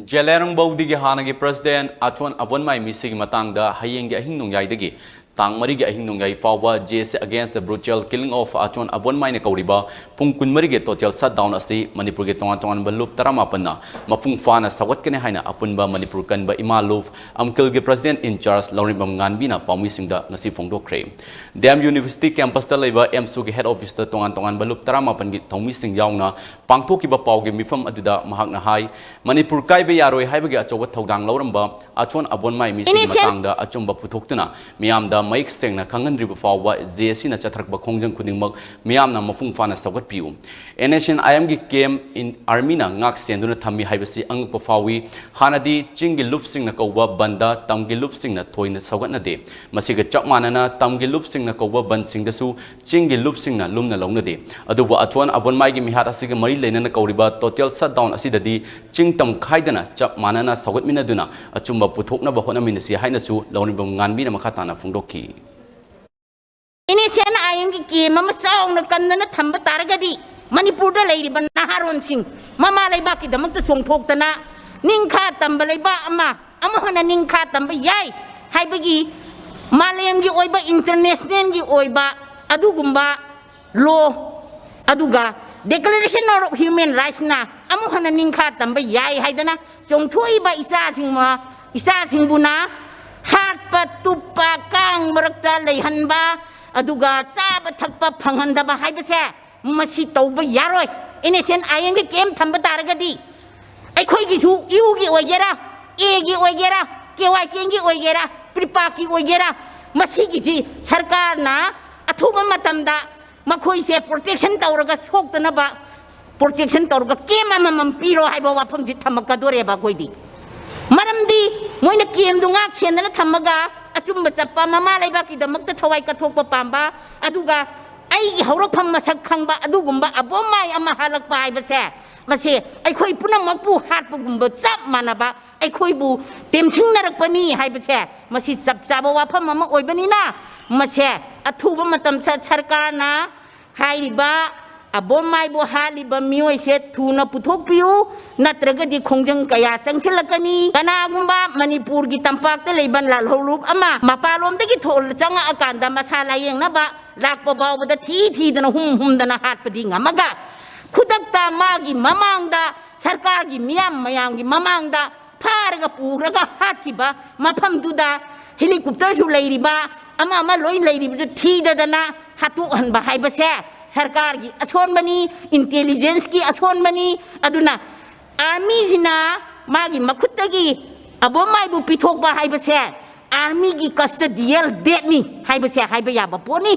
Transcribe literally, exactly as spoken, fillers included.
ꯖꯦꯂꯦꯔꯣꯡ ꯕꯧꯗꯤꯒꯤ ꯍꯥꯟꯅꯒꯤ ꯄ꯭ꯔꯁꯤꯗꯦꯟ ꯑꯆꯣꯟ ꯑꯕꯣꯟꯃꯥꯏ ꯃꯤꯁꯤꯒꯤ ꯃꯇꯥꯡꯗ ꯍꯌꯦꯡꯒꯤ ꯑꯍꯤꯡ ꯅꯣꯡꯌꯥꯏꯗꯒꯤ ꯇꯥꯡ ꯃꯔꯤꯒꯤ ꯑꯍꯤꯡ ꯅꯣꯡꯌꯥꯏ ꯐꯥꯎꯕ J S A Against the Brutal Killing of ꯑꯆꯣꯟ ꯑꯕꯣꯟꯃꯥꯏꯅ ꯀꯧꯔꯤꯕ ꯄꯨꯡ ꯀꯨꯟꯃꯔꯤꯒꯤ total shutdown ꯑꯁꯤ ꯃꯅꯤꯄꯨꯔꯒꯤ ꯇꯣꯉꯥꯟ ꯇꯣꯉꯥꯟꯕ ꯂꯨꯞ ꯇꯔꯥꯃꯥꯄꯟꯅ ꯃꯄꯨꯡ ꯐꯥꯅ ꯁꯧꯒꯠꯀꯅꯤ ꯍꯥꯏꯅ ꯑꯄꯨꯟꯕ ꯃꯅꯤꯄꯨꯔ ꯀꯟꯕ ꯏꯃꯥ ꯂꯨꯞ ꯑꯝꯀꯤꯜꯒꯤ president in charge ꯂꯧꯔꯤꯕꯝ ꯉꯥꯟꯕꯤꯅ ꯄꯥꯎꯃꯤꯁꯤꯡꯗ ꯉꯁꯤ ꯐꯣꯡꯗꯣꯛꯈ꯭ꯔꯦ꯫ D M University campusꯇ ꯂꯩꯕ AMSUꯒꯤ head officeꯇ ꯇꯣꯉꯥꯟ ꯇꯣꯉꯥꯟꯕ ꯂꯨꯞ ꯇꯔꯥꯃꯥꯄꯟꯒꯤ ꯊꯧꯃꯤꯁꯤꯡ ꯌꯥꯎꯅ ꯄꯥꯡꯊꯣꯛꯈꯤꯕ ꯄꯥꯎꯒꯤ ꯃꯤꯐꯝ ꯑꯗꯨꯗ ꯃꯍꯥꯛꯅ ꯍꯥꯏ, ꯃꯅꯤꯄꯨꯔ ꯀꯥꯏꯕ ꯌꯥꯔꯣꯏ ꯍꯥꯏꯕꯒꯤ ꯑꯆꯧꯕ ꯊꯧꯗꯥꯡ ꯂꯧꯔꯝꯕ ꯑꯆꯣꯟ ꯑꯕꯣꯟꯃꯥꯏ ꯃꯤꯁꯤꯡꯒꯤ ꯏꯅꯤꯁꯤꯌꯦꯜ ꯃꯇꯥꯡꯗ ꯑꯆꯨꯝꯕ ꯄꯨꯊꯣꯛꯇꯨꯅ ꯃꯤꯌꯥꯝꯗ ꯃꯌꯦꯛ ꯁꯦꯡꯅ ꯈꯪꯍꯟꯗ꯭ꯔꯤꯕ ꯐꯥꯎꯕ J S Aꯅ ꯆꯠꯊꯔꯛꯄ ꯈꯣꯡꯖꯪ ꯈꯨꯗꯤꯡꯃꯛ ꯃꯤꯌꯥꯝꯅ ꯃꯄꯨꯡ ꯐꯥꯅ ꯁꯧꯒꯠꯄꯤꯌꯨ꯫ NSCN-IMꯒꯤ camp in armyꯅ ꯉꯥꯛ ꯁꯦꯟꯗꯨꯅ ꯊꯝꯃꯤ ꯍꯥꯏꯕꯁꯤ ꯑꯉꯛꯄ ꯐꯥꯎꯏ꯫ ꯍꯥꯟꯅꯗꯤ ꯆꯤꯡꯒꯤ ꯂꯨꯞꯁꯤꯡꯅ ꯀꯧꯕ ꯕꯟꯗ ꯇꯝꯒꯤ ꯂꯨꯞꯁꯤꯡꯅ ꯊꯣꯏꯅ ꯁꯧꯒꯠꯅꯗꯦ꯫ ꯃꯁꯤꯒ ꯆꯞ ꯃꯥꯟꯅꯅ ꯇꯝꯒꯤ ꯂꯨꯞꯁꯤꯡꯅ ꯀꯧꯕ ꯕꯟꯁꯤꯡꯗꯁꯨ ꯆꯤꯡꯒꯤ ꯂꯨꯞꯁꯤꯡꯅ ꯂꯨꯝꯅ ꯂꯧꯅꯗꯦ꯫ ꯑꯗꯨꯕꯨ ꯑꯆꯣꯟ ꯑꯕꯣꯟꯃꯥꯏꯒꯤ ꯃꯤꯍꯥꯠ ꯑꯁꯤꯒ ꯃꯔꯤ ꯂꯩꯅꯅ ꯀꯧꯔꯤꯕ total shutdown ꯑꯁꯤꯗꯗꯤ ꯆꯤꯡ ꯇꯝ ꯈꯥꯏꯗꯅ ꯆꯞ ꯃꯥꯟꯅꯅ ꯁꯧꯒꯠꯃꯤꯟꯅꯗꯨꯅ ꯑꯆꯨꯝꯕ ꯄꯨꯊꯣꯛꯅꯕ ꯍꯣꯠꯅꯃꯤꯟꯅꯁꯤ ꯍꯥꯏꯅꯁꯨ ꯂꯧꯔꯤꯕꯝ ꯉꯥꯟꯕꯤꯅ ꯃꯈꯥ ꯇꯥꯅ ꯐꯣꯡꯗꯣꯛꯈꯤ꯫ NSCN-IMꯒꯤ camp ꯑꯃ ꯆꯥꯎꯅ ꯀꯟꯗꯅ ꯊꯝꯕ ꯇꯥꯔꯒꯗꯤ ꯃꯅꯤꯄꯨꯔꯗ ꯂꯩꯔꯤꯕ ꯅꯍꯥꯔꯣꯟꯁꯤꯡ ꯃꯃꯥ ꯂꯩꯕꯥꯛꯀꯤꯗꯃꯛꯇ ꯆꯣꯡꯊꯣꯛꯇꯅ ꯅꯤꯡꯈꯥ ꯇꯝꯕ ꯂꯩꯕꯥꯛ ꯑꯃ ꯑꯃꯨꯛ ꯍꯟꯅ ꯅꯤꯡꯈꯥ ꯇꯝꯕ ꯌꯥꯏ ꯍꯥꯏꯕꯒꯤ ꯃꯥꯂꯦꯝꯒꯤ ꯑꯣꯏꯕ, internationalꯒꯤ ꯑꯣꯏꯕ ꯑꯗꯨꯒꯨꯝꯕ law, ꯑꯗꯨꯒ Declaration of Human Rightsꯅ ꯑꯃꯨꯛ ꯍꯟꯅ ꯅꯤꯡꯈꯥ ꯇꯝꯕ ꯌꯥꯏ ꯍꯥꯏꯗꯅ ꯆꯣꯡꯊꯣꯛꯏꯕ ꯏꯆꯥꯁꯤꯡ, ꯏꯆꯥꯁꯤꯡꯕꯨꯅ ꯍꯥꯠꯄ, ꯇꯨꯞꯄ, ꯀꯥꯡ ꯃꯔꯛꯇ ꯂꯩꯍꯟꯕ, ꯑꯗꯨꯒ ꯆꯥꯕ ꯊꯛꯄ ꯐꯪꯍꯟꯗꯕ ꯍꯥꯏꯕꯁꯦ ꯃꯁꯤ ꯇꯧꯕ ꯌꯥꯔꯣꯏ꯫ NSCN-IMꯒꯤ camp ꯊꯝꯕ ꯇꯥꯔꯒꯗꯤ ꯑꯩꯈꯣꯏꯒꯤꯁꯨ Uꯒꯤ ꯑꯣꯏꯒꯦꯔꯥ, Aꯒꯤ ꯑꯣꯏꯒꯦꯔꯥ, KYKNꯒꯤ ꯑꯣꯏꯒꯦꯔꯥ, PREPAKꯀꯤ ꯑꯣꯏꯒꯦꯔꯥ, ꯃꯁꯤꯒꯤꯁꯤ ꯁꯔꯀꯥꯔꯅ ꯑꯊꯨꯕ ꯃꯇꯝꯗ ꯃꯈꯣꯏꯁꯦ protection ꯇꯧꯔꯒ ꯁꯣꯛꯇꯅꯕ protection ꯇꯧꯔꯒ camp ꯑꯃꯃꯝ ꯄꯤꯔꯣ ꯍꯥꯏꯕ ꯋꯥꯐꯝꯁꯤ ꯊꯝꯃꯛꯀꯗꯣꯔꯦꯕ ꯑꯩꯈꯣꯏꯗꯤ꯫ ꯃꯔꯝꯗꯤ ꯃꯣꯏꯅ campꯗꯨ ꯉꯥꯛ ꯁꯦꯟꯗꯅ ꯊꯝꯃꯒ ꯑꯆꯨꯝꯕ ꯆꯠꯄ, ꯃꯃꯥ ꯂꯩꯕꯥꯛꯀꯤꯗꯃꯛꯇ ꯊꯋꯥꯏ ꯀꯠꯊꯣꯛꯄ ꯄꯥꯝꯕ, ꯑꯗꯨꯒ ꯑꯩꯒꯤ ꯍꯧꯔꯛꯐꯝ ꯃꯁꯛ ꯈꯪꯕ ꯑꯗꯨꯒꯨꯝꯕ ꯑꯕꯣꯝꯃꯥꯏ ꯑꯃ ꯍꯥꯠꯂꯛꯄ ꯍꯥꯏꯕꯁꯦ, ꯃꯁꯤ ꯑꯩꯈꯣꯏ ꯄꯨꯝꯅꯃꯛꯄꯨ ꯍꯥꯠꯄꯒꯨꯝꯕ ꯆꯞ ꯃꯥꯟꯅꯕ, ꯑꯩꯈꯣꯏꯕꯨ ꯇꯦꯝꯁꯤꯡꯅꯔꯛꯄꯅꯤ ꯍꯥꯏꯕꯁꯦ ꯃꯁꯤ ꯆꯞ ꯆꯥꯕ ꯋꯥꯐꯝ ꯑꯃ ꯑꯣꯏꯕꯅꯤꯅ, ꯃꯁꯦ ꯑꯊꯨꯕ ꯃꯇꯝꯗ ꯁꯔꯀꯥꯔꯅ ꯍꯥꯏꯔꯤꯕ ꯑꯕꯣꯝꯃꯥꯏꯕꯨ ꯍꯥꯠꯂꯤꯕ ꯃꯤꯑꯣꯏꯁꯦ ꯊꯨꯅ ꯄꯨꯊꯣꯛꯄꯤꯌꯨ, ꯅꯠꯇ꯭ꯔꯒꯗꯤ ꯈꯣꯡꯖꯪ ꯀꯌꯥ ꯆꯪꯁꯤꯜꯂꯛꯀꯅꯤ꯫ ꯀꯅꯥꯒꯨꯝꯕ ꯃꯅꯤꯄꯨꯔꯒꯤ ꯇꯝꯄꯥꯛꯇ ꯂꯩꯕ ꯂꯥꯜꯍꯧꯂꯨꯞ ꯑꯃ ꯃꯄꯥꯟꯂꯣꯝꯗꯒꯤ ꯊꯣꯛ-, ꯆꯪꯉꯛꯑꯀꯥꯟꯗ ꯃꯁꯥ ꯂꯥꯌꯦꯡꯅꯕ ꯂꯥꯛꯄ ꯐꯥꯎꯕꯗ ꯊꯤ ꯊꯤꯗꯅ ꯍꯨꯝ ꯍꯨꯝꯗꯅ ꯍꯥꯠꯄꯗꯤ ꯉꯝꯃꯒ, ꯈꯨꯗꯛꯇ ꯃꯥꯒꯤ ꯃꯃꯥꯡꯗ, ꯁꯔꯀꯥꯔꯒꯤ ꯃꯤꯌꯥꯝ ꯃꯌꯥꯝꯒꯤ ꯃꯃꯥꯡꯗ ꯐꯥꯔꯒ ꯄꯨꯔꯒ ꯍꯥꯠꯈꯤꯕ ꯃꯐꯝꯗꯨꯗ ꯍꯦꯂꯤꯀꯣꯞꯇꯔꯁꯨ ꯂꯩꯔꯤꯕ, ꯑꯃ ꯑꯃ ꯂꯣꯏ ꯂꯩꯔꯤꯕꯗꯨ ꯊꯤꯗꯗꯅ ꯍꯥꯠꯇꯣꯛꯍꯟꯕ ꯍꯥꯏꯕꯁꯦ ꯁꯔꯀꯥꯔꯒꯤ ꯑꯁꯣꯟꯕꯅꯤ, ꯏꯟꯇꯦꯂꯤꯖꯦꯟꯁꯀꯤ ꯑꯁꯣꯟꯕꯅꯤ꯫ ꯑꯗꯨꯅ ꯑꯥꯔꯃꯤꯁꯤꯅ ꯃꯥꯒꯤ ꯃꯈꯨꯠꯇꯒꯤ ꯑꯕꯣꯝꯃꯥꯏꯕꯨ ꯄꯤꯊꯣꯛꯄ ꯍꯥꯏꯕꯁꯦ ꯑꯥꯔꯃꯤꯒꯤ ꯀꯁꯇꯗꯤꯌꯦꯜ ꯗꯦꯠꯅꯤ ꯍꯥꯏꯕꯁꯦ ꯍꯥꯏꯕ ꯌꯥꯕ ꯄꯣꯠꯅꯤ꯫